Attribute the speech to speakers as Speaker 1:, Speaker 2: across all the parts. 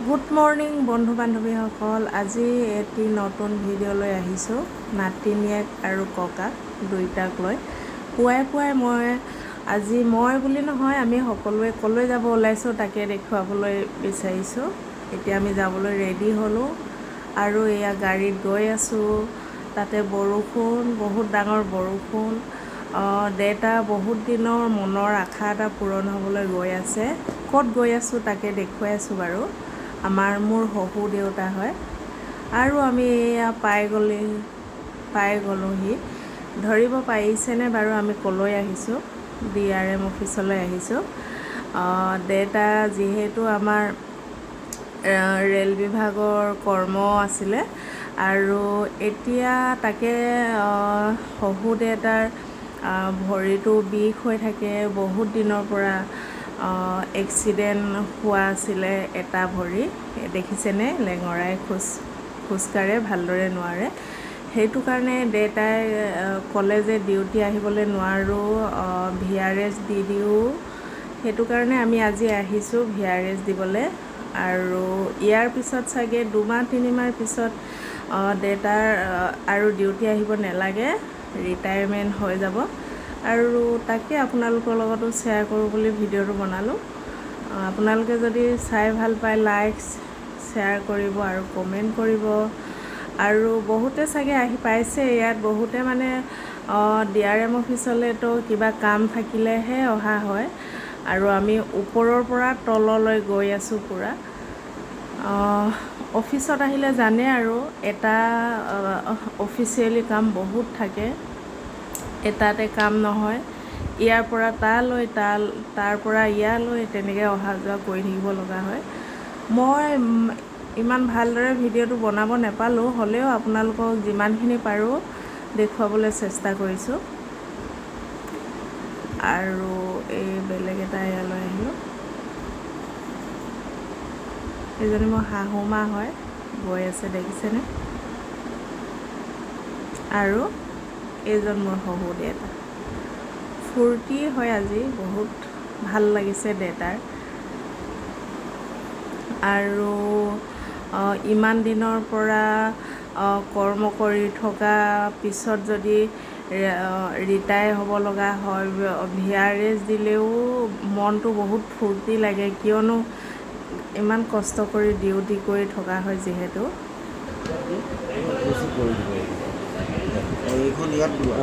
Speaker 1: Good morning বন্ধু বান্ধৱীসকল, আজি এটি নতুন ভিডিঅ' লৈ আহিছোঁ। নাতিনীয়েক আৰু ককাক দুয়োটাক লৈ পুৱাই পুৱাই মই আজি, মই বুলি নহয়, আমি সকলোৱে ক'লৈ যাব ওলাইছোঁ তাকে দেখুৱাবলৈ বিচাৰিছোঁ। এতিয়া আমি যাবলৈ ৰেডি হ'লোঁ আৰু এয়া গাড়ীত গৈ আছোঁ। তাতে বৰষুণ, বহুত ডাঙৰ বৰষুণ। দেউতা বহুত দিনৰ মনৰ আশা এটা পূৰণ হ'বলৈ গৈ আছে। ক'ত গৈ আছোঁ তাকে দেখুৱাই আছোঁ বাৰু। মোৰ শহুৰ দেউতা হয়। আৰু আমি এয়া পাই গ'লোহি। ধৰিব পাৰিছেনে বাৰু আমি ক'লৈ আহিছোঁ? DRM অফিচলৈ আহিছোঁ। দেউতা যিহেতু আমাৰ ৰেল বিভাগৰ কৰ্ম আছিলে আৰু এতিয়া তাকে শহুৰ দেউতাৰ ভৰিটো বিষ হৈ থাকে বহুত দিনৰ পৰা। এক্সিডেণ্ট হোৱা আছিলে এটা ভৰি, দেখিছেনে লেঙৰাই খোজকাঢ়ে ভালদৰে নোৱাৰে। সেইটো কাৰণে দেউতাই ক'লে যে ডিউটি আহিবলৈ নোৱাৰোঁ, VRS দি দিওঁ। সেইটো কাৰণে আমি আজি আহিছোঁ VRS দিবলৈ। আৰু ইয়াৰ পিছত চাগে দুমাহ তিনিমাহ পিছত দেউতাৰ আৰু ডিউটি আহিব নালাগে, ৰিটায়াৰমেণ্ট হৈ যাব। আৰু তাকে আপোনালোকৰ লগতো শ্বেয়াৰ কৰোঁ বুলি ভিডিঅ'টো বনালোঁ। আপোনালোকে যদি চাই ভাল পায় লাইক শ্বেয়াৰ কৰিব আৰু কমেণ্ট কৰিব। আৰু বহুতে চাগে আহি পাইছে ইয়াত, বহুতে মানে DRM অফিচলেতো কিবা কাম থাকিলেহে অহা হয়। আৰু আমি ওপৰৰ পৰা তললৈ গৈ আছোঁ পূৰা। অফিচত আহিলে জানে আৰু এটা অফিচিয়েলি কাম বহুত থাকে, এটাতে কাম নহয়। ইয়াৰ পৰা তালৈ, তাৰ পৰা ইয়ালৈ তেনেকৈ অহা যোৱা কৰি থাকিব লগা হয়। মই ইমান ভালদৰে ভিডিঅ'টো বনাব নাপালোঁ, হ'লেও আপোনালোকক যিমানখিনি পাৰোঁ দেখুৱাবলৈ চেষ্টা কৰিছোঁ। আৰু এই বেলেগ এটা ইয়ালৈ আহিলোঁ। এইজনী মোৰ শাহু মা হয়, গৈ আছে দেখিছেনে। আৰু এইজন মোৰ শহুৰ দেউতা। ফূৰ্তি হয় আজি, বহুত ভাল লাগিছে দেউতাৰ। আৰু ইমান দিনৰ পৰা কৰ্ম কৰি থকা পিছত যদি ৰিটায়াৰ হ'ব লগা হয়, VRS দিলেও মনটো বহুত ফূৰ্তি লাগে, কিয়নো ইমান কষ্ট কৰি ডিউটি কৰি থকা হয় যিহেতু।
Speaker 2: এইখন ইয়াত দিবা।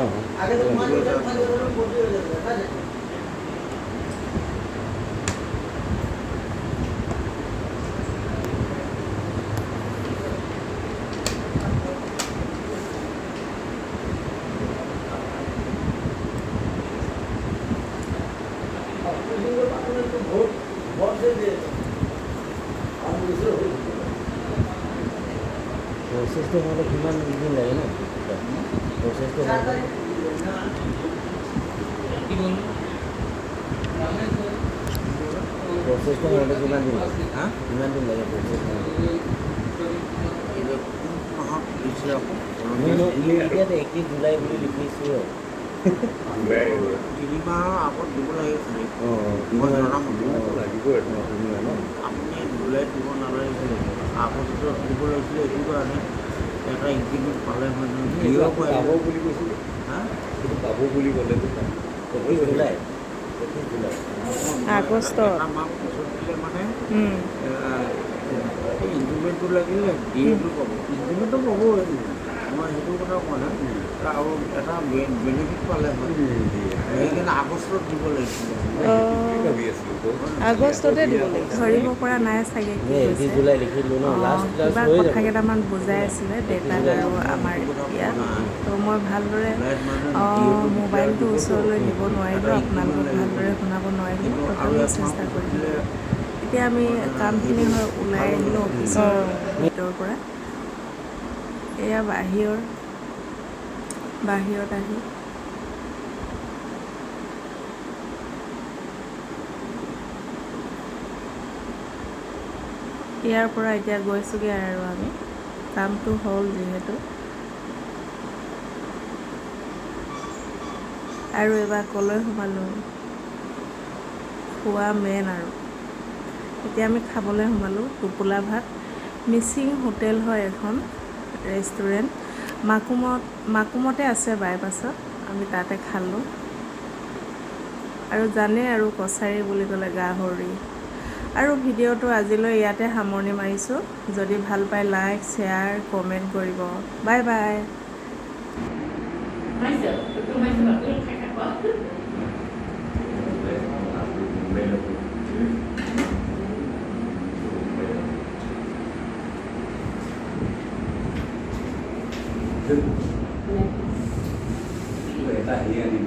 Speaker 3: প্ৰচেছটো হওঁতে কিমান দিন লাগে ন? প্ৰচেছটো হওঁতে প্ৰচেছটো হওঁতে কিমান দিন লাগে?
Speaker 2: হা?
Speaker 3: কিমান দিন লাগে প্ৰচেছ হওঁতে?
Speaker 2: এতিয়া কোন মাহত দিছে আকৌ?
Speaker 3: এতিয়া 31 জুলাই বুলি লিখিছোঁ।
Speaker 2: তিনিমাহৰ আগত দিব লাগে খালি। মই জনাম।
Speaker 3: তিনিমাহ ন?
Speaker 2: আপুনি জুলাইত দিব নালাগিছিলে, আগষ্টত দিব লাগিছিলে। এইটো কাৰণে এটা ইনক্ৰিমেণ্ট পালে হয় নহয়।
Speaker 4: এইটো
Speaker 2: দিও
Speaker 4: পাব
Speaker 2: পাৰিলে
Speaker 4: বুলি কৈছিলে।
Speaker 2: হা?
Speaker 4: সেইটো পাব বুলি ক'লে যে
Speaker 3: 21 জুলাই, 21 জুলাই।
Speaker 1: আগষ্টত।
Speaker 2: এটা মাহ পিছত দিলে মানে এই ইনক্ৰিমেণ্টটো লাগিলে ডিএটো পাব, ইনক্ৰিমেণ্টটো পাব, মই সেইটো কথা কোৱা নাই, আৰু এটা বেনিফিট পালে হয়। সেইকাৰণে আগষ্টত দিব লাগিছিলে।
Speaker 4: ভাবি আছিলোঁ।
Speaker 1: আগষ্টতে দিব লাগিব। ধৰিব পৰা নাই চাগে কি
Speaker 3: 31
Speaker 1: কৈছে।
Speaker 3: জুলাই লিখি দিলোঁ ন, লাষ্ট লাষ্ট
Speaker 1: কিবা
Speaker 3: হৈ
Speaker 1: কথা
Speaker 3: যাব।
Speaker 1: কেইটামান বুজাই আছিলে দেউতাক আৰু আমাৰ ইয়াত। তো মই ভালদৰে
Speaker 2: জুলাইত মানে ডিএটো
Speaker 1: মোবাইলটো
Speaker 2: দিবতো,
Speaker 1: ওচৰলৈ নিব নোৱাৰিলোঁ,
Speaker 2: এটা
Speaker 1: আপোনালোকক
Speaker 2: ইনক্ৰিমেণ্ট লাগিব।
Speaker 1: ভালদৰে শুনাব নোৱাৰিলোঁ,
Speaker 2: কিন্তু আৰু
Speaker 1: তথাপিও
Speaker 2: এক মাহ
Speaker 1: চেষ্টা
Speaker 2: পিছত
Speaker 1: কৰিলোঁ।
Speaker 2: দিলে
Speaker 1: এতিয়া আমি
Speaker 2: মানে
Speaker 1: কামখিনি
Speaker 2: সেইটো
Speaker 1: হৈ ওলাই
Speaker 2: ভাল
Speaker 1: আহিলোঁ
Speaker 2: হ'ল।
Speaker 1: অফিচৰ ভিতৰৰ পৰা। এয়া বাহিৰত আহি ইয়াৰ পৰা এতিয়া গৈছোঁগৈ আৰু আমি, কামটো হ'ল যিহেতু। আৰু এইবাৰ ক'লৈ সোমালোঁ, খোৱা মেইন আৰু এতিয়া আমি খাবলৈ সোমালোঁ টোপোলা ভাত। মিচিং হোটেল হয় এখন ৰেষ্টুৰেণ্ট, মাকুমতে আছে বাইপাছত। আমি তাতে খালোঁ। আৰু জানে আৰু কছাৰী বুলি ক'লে গাহৰি। আৰু ভিডিঅ'টো আজিলৈ ইয়াতে সামৰণি মাৰিছোঁ। যদি ভাল পায় লাইক, শ্বেয়াৰ, কমেণ্ট কৰিব। Bye bye.
Speaker 4: এটা হেৰি আনিম।